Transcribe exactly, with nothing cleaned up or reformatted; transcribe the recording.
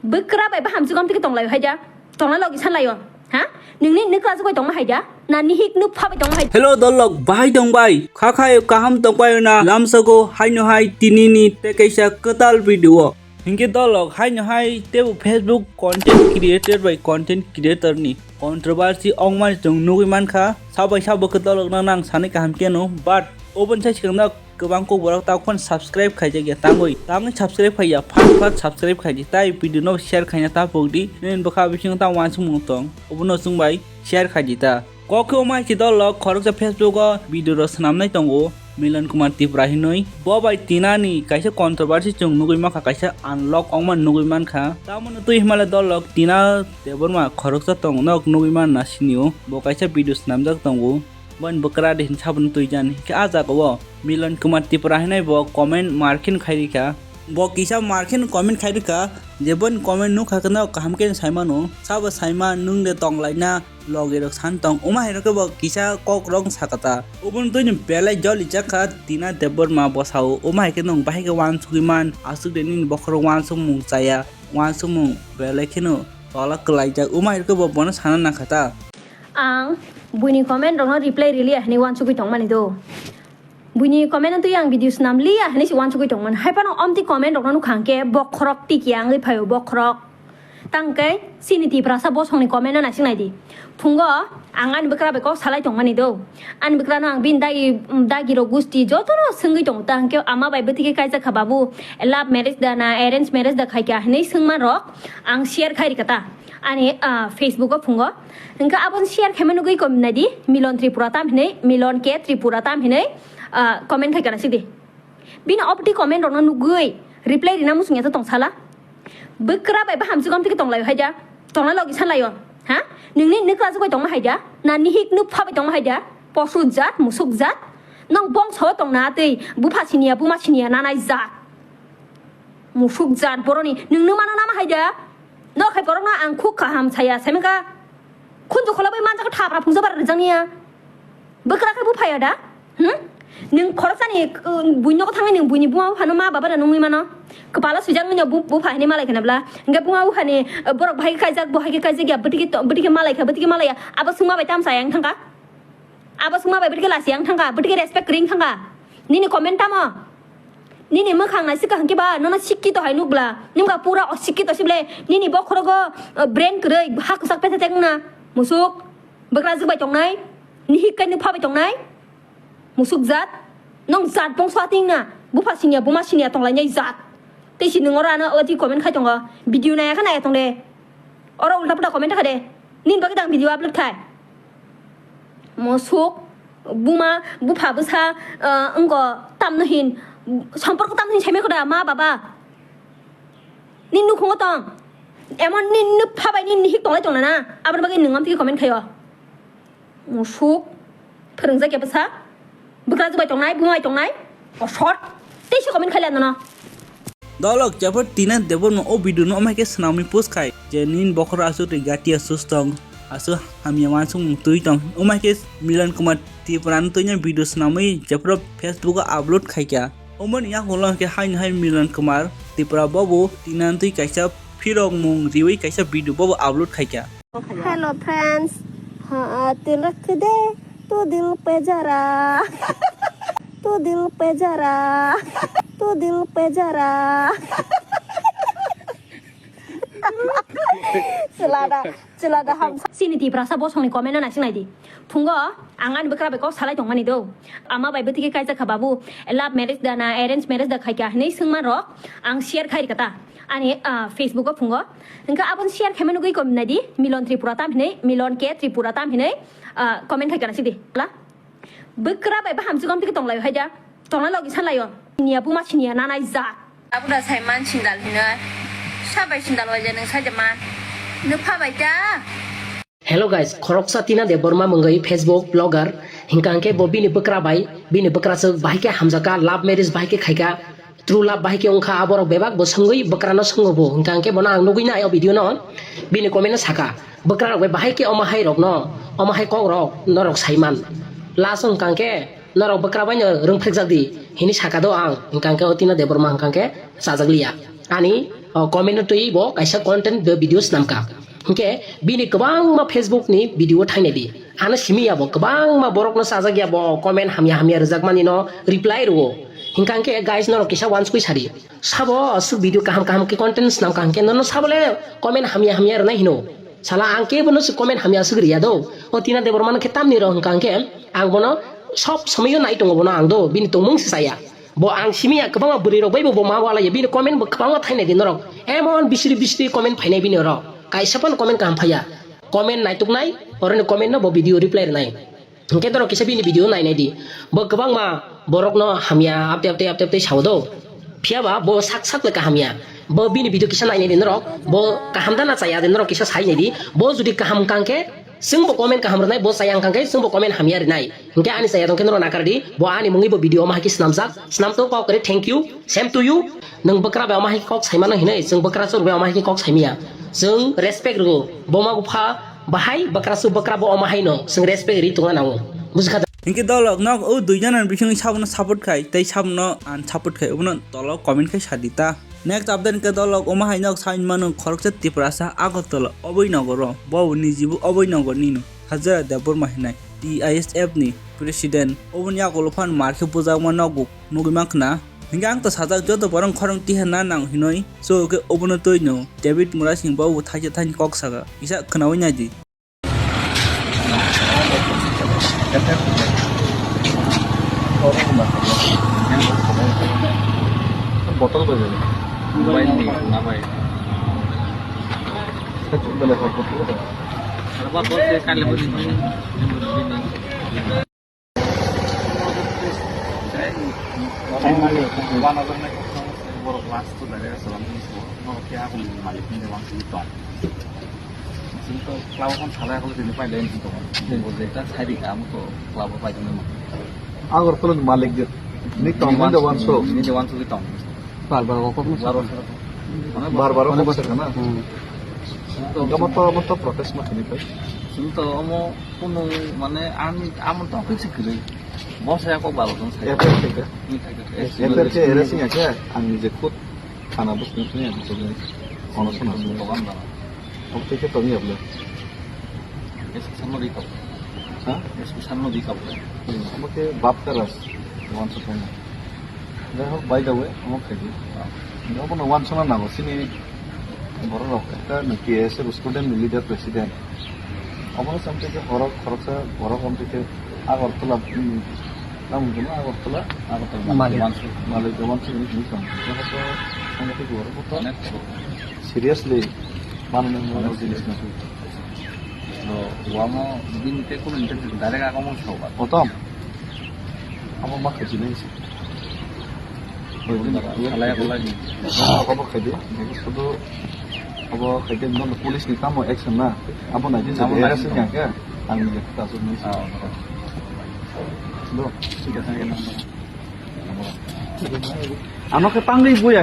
Bwkra bai baham chikon tiki tonglaio hai da. Tongna logi sanlaio. Ha? Ningni nukra jogoi tongma hai da? Na nihik nuk phabai tongma hai da? Hello dolok, bahai tongbai? Kha khayo kaham tongbai na lamsago haino hai tinini tei kaisa kwtal video. Hinkhe dolok haino hai tebo Facebook content creator bai content creator ni controversy ongmani chwng nugui mankha. Sabai sabo khe dolok no nang sanai kaham keno, but oboni sai swkang no kwbang kok borok takhon subscribe khaijak ya tangwi. Tangwi subscribe khaiya, phat phat subscribe khaidi. Tai video no share khaina ta pokdi. Nini bwkha bising ta wansukmung tong. Obono chwng bai share khaidi ta. Kok khe omai si dolok khoroksa Facebook o video rok swnamnai tongo. Milan Kumar Tripura hinwi. Bo bai Tina ni kaisa controversy chwng nugui mankha, kaisa unlock ongma nugui mankha. Tamoni twi himale dolok Tina Debbarma khoroksa tong nok nugui man na sinio. Bo kaisa video swnamjak tongo. Boni bwkra de hin saboni twi jani. Khe ah jaga o Milan Kumar Tripura hinwi bo comment marking khai rikha. Bo kisa marking comment khai rikha je boni comment nukha kheno kaham khe saimano. Sabo saima nwng de tonglaina logi rok san tong. Uma hai rok bo kisa kok rok sakata. Ubun twi ni belai joli jakha Tina Debbarma bosao. Uma hai khe nwng bahai khe wansugui man aswk de nini bokhorok wansukmung chaya. Wansukmung belai kheno tola kwlaijak. Uma hai rok bo bono sana nangkha ta. Ang buini comment rokno reply rili ya hinwi wansugui tongmani do. Buini comment no twi ang video swnam li ya hinwi se wansugui tongmani. Hai phano omtwi comment rokno nukha hwnkhe bokhorok tiki ya wngwi phaio bokhorok. Tangkhe chini Tiprasa bosongni comment no naising naidi. Phungo ang ani bwkra bai kok salai tongmani do. Ani bwkrano ang bini dagi, dagi rok gusti jotono swngwi tongo. Tangkhe ama bai bwtwi khe kaijak kha babu, love marriage da na arrange marriage da khaikha hinwi swngma rok ang share khai rikha ta. Ani, ah, Facebook o phungo. Hingkhe aboni share khaima nugui kom naidi, Milon Tripura tam hinwi, Milon K Tripura tam hinwi, ah, comment khai kana sidi. Bini opti comment rokno nugui reply rina musung ya tong sala. Bwkra bai baham chikon tiki tonglaio hai da. Tongna logi sanlaio. Ha? Ningni nukra jogoi tongma hai da? Na nihik nuk phabai tongma hai da? Posu jat, musuk jat. Nong bongso tongna tei bupha siniya, buma siniya nanai jat. Musuk jat boroni nung nung mano nama hai da? No khai borok no ang khuk kaham saya, saimaka khunju kholo bai manjak thapra phungsa bar rijang niya. Bwkra khai bu phaya da? Hmm? Nung khorok sani, uh, buino ko thangai nung buini buma phano ma baba da nungwi mano. Kepala sujak nung bu, bu phai ni malai khana bla. Enggak buma bu phani, uh, borok bahai kaijak, bu hai kaijak ya, betike to, betike malai kha, betike malai ya. Abo sungma bai tam sayang thangka. Abo sungma bai bwtwi khe lasi yang thangkha, bwtwi khe respect kwrwi wng thangkha. Nini comment tamo? Nini mwkhang naisika hwnkhe ba nono sikki to hai nukla. Nwngba pura osikki to sible. Nini bokhorogo, uh, brain kwrwi, ha kwchak pethe tek wngna. Musuk, bwkra jwk bai tongnai. Nihik kai nwpha bai tongnai. Musuk jat. Nong jat bongso ating na. Bupha siniya, buma siniya tonglainai jat. Tei si nwng oro ano oti comment khai tongo. Video naya kha naya tong de. Oro ulta pulta comment kha de. Nini bagwi tang video upload khai. Mosuk, buma, bupha bwsa, ah, wngko tamno hin, somporko tamno hin saimai kho da ma baba. Nini nukhungo tong. Emon nini nupha bai nini hik tonglai tongna na. Aboni bagwi nwng amtwi comment khaio. Musuk, phwrwngjak ya bwsa. Bwkrajwk bai tongnai, buma bai tongnai. Osor. Tei se comment khaile nono. Dolok, jephru Tina Debbarma o video no omai khe swnamwi post khai je nini bokhoro aswk twi gati aswk tong, aswk hamya wansukmung twi tong. Omai khe Milan Kumar Tripura no twino video swnamwi jephru Facebook o upload khaikha. Omoni yakulo khe haino hai Milan Kumar Tripura bobo Tina no twi kaisa phirokmung riwi kaisa video bobo upload khaikha. Hello friends, ha, tin rakh de, tu dil pe jara, tu dil pe jara, tu dil pe jara. Chwla da, chwla da ham. Chini Tiprasa bosongni comment no naising naidi. Phungo ang ani bwkra bai kok salai tongmani do. Ama bai bwtwi khe kaijak kha babu. Love marriage da na arrange marriage da khaikha hinwi swngma rok ang share khai rikha ta. Ani, ah, Facebook o phungo. Hingkhe aboni share khaima nugui kom naidi. Milon Tripura tam hinwi, Milon K Tripura tam hinwi, ah, comment khai kana sidi. La. Bwkra bai baham chikon tiki tonglaio hai da. Tongna logi sanlaio. Niya buma siniya nanai jat. Abuda sai man sindal hino. Sabai sindal waja nung saja man. Nupha bai ta. Hello guys, khoroksa Tina Debbarma mungwi Facebook blogger. Hingka hingke bo bini bwkra bai, bini bwkra se bahai ke hamjaka, love marriage bahai ke khaika. True love bahai ke wngkha, aborok bebak bo swngwi bwkrano swngo bo. Hingka hingke bono ang nugwi nai o video no, bini comment no saka. Bwkra rok bai bahai ke omo hai rok no, omo hai kok rok norok sai man. Last wngka hingke norok bwkra bai no rwngphrekjak di, hini saka do ang. Hingka hingke o Tina Debbarma hingka hingke chajak liya. Ani O comment no twi bo kaisa content bo video snamkha. Hinkhe bini kwbangma Facebook ni video thainai di. Ano simi ya bo kwbangma borok no sajak ya bo comment hamya hamya rwjak mani no reply rwo. Hinkha hinkhe guys norok kisa wansukwi sadi. Sabo aswk video kaham kaham khe content snamkha hinkhe nono sabo le comment hamya hamya rwnai hino. Sala ang kebo no se comment hamya aswk riya do. O Tina Debbarma no khe tamni rw hinkha hinkhe ang bono sob somoyo nai tongo bono ang do bini tongmung se chaya. Bo ang simi ya kwbangma bwrwi rok bai bo, bo ma wala ya bini comment bo kwbangma thainai di norok. Emon bisri bisri comment phainai bini oro. Kaisa phano comment kaham phaiya. Comment naituknai, oroni comment no bo video reply rwnai. Hinkhe norok kisa bini video nainai di. Bo kwbangma borok no hamya apte apte apte apte sao do. Phiya ba bo sak sak le kaham ya. Bo bini video kisa nainai di norok. Bo kaham da na chaya di norok kisa sai nai di. Bo judi kaham kang khe, chwng bo comment kaham rwnai, bo chaya wngkha khe chwng bo comment hamya rwnai. Hinkhe ani chaya tong khe norok nakar di, bo ani mungwi bo video omo hai khe snamjak, snam to kok kwrwi, thank you, same to you. Nwng bwkra bai omo hai khe kok sai mano hinwi, chwng bwkra chwrwk bai omo hai khe kok sai manya. Chwng respect rwo, bo ma bupha bahai bwkra chwrwk bwkra bo omo hai no, chwng respect ri tongna nango. Bujikha da? Hinkhe dolok nok o dui jana ni bisingwi sabono support khai tei sabono unsupport khai, obono tolo comment khai sadi ta. Next update khe dolok omo hai nok sain mano khoroksa Tiprasa Agartala oboi nogoro, bo niji bo oboi nogor nino Hajara Debbarma hinai T I S F ni president, oboni yagulo phan mar khe bujakma nogo nugwi mankha na. Hinkhe ang to sajak joto borok khorang tiharna nang hinoi, so khe obono twi no David Murasing bo thaisa thaini kok saka kisa khwnawi naidi. Botol bai bai. Bai ni, na bai. Bele botol bai. Borok last to direct salam ni so, no kya ko malik ni wang si tong. Sing to klawa kon sala ko ni pai den to. Bo je ta sai di kam to klawa pai den. Agartala ni malik je. Ni tong ni de wan so. Ni de wan so ki tong. Bar bar ko ko. Bar bar. Bar bar ko ko na. Hmm. Gama to, gama to protest ma khani pai. Sing to omo Kuno mane ang, amo to kisi kwrwi. Bo saya kok balo tong saya. F I R khe khe? Ni khe khe. F I R khe, era sing ya khe, ang nije khud thana bus ni sini ang to ni. Ono sona sini. Tokan bana. Oke khe tong ya bla. Es ke samno di kau. Ha? Es ke samno di kau. Omo khe bap ka ras. Wan sa tong. Jai hok, by the way, omo khaidi. Obono wansana nango, chini borok rok ekta T S F student ni leader president. Obono samtwi khe horok, khoroksa borok samtwi khe Agartala, hmm, tamo hino Agartala, Agartala Malik. Malik, Malik, Malik, Malik, Malik, Malik, Malik, Malik, Malik, seriously, mano nang mano jinis na. No, wamo bini te kuno interview direct ako mo soba. Otom. Amo ma khaji nai si. Oi, bini salai ko lagi. Abo khaji, sudu abo khaji non police ni tamo action na. Abo nai jin. Abo nai jin. Ang ni ta su ni. Ah, okay. Do, sika sika. Ano ke tangri buya.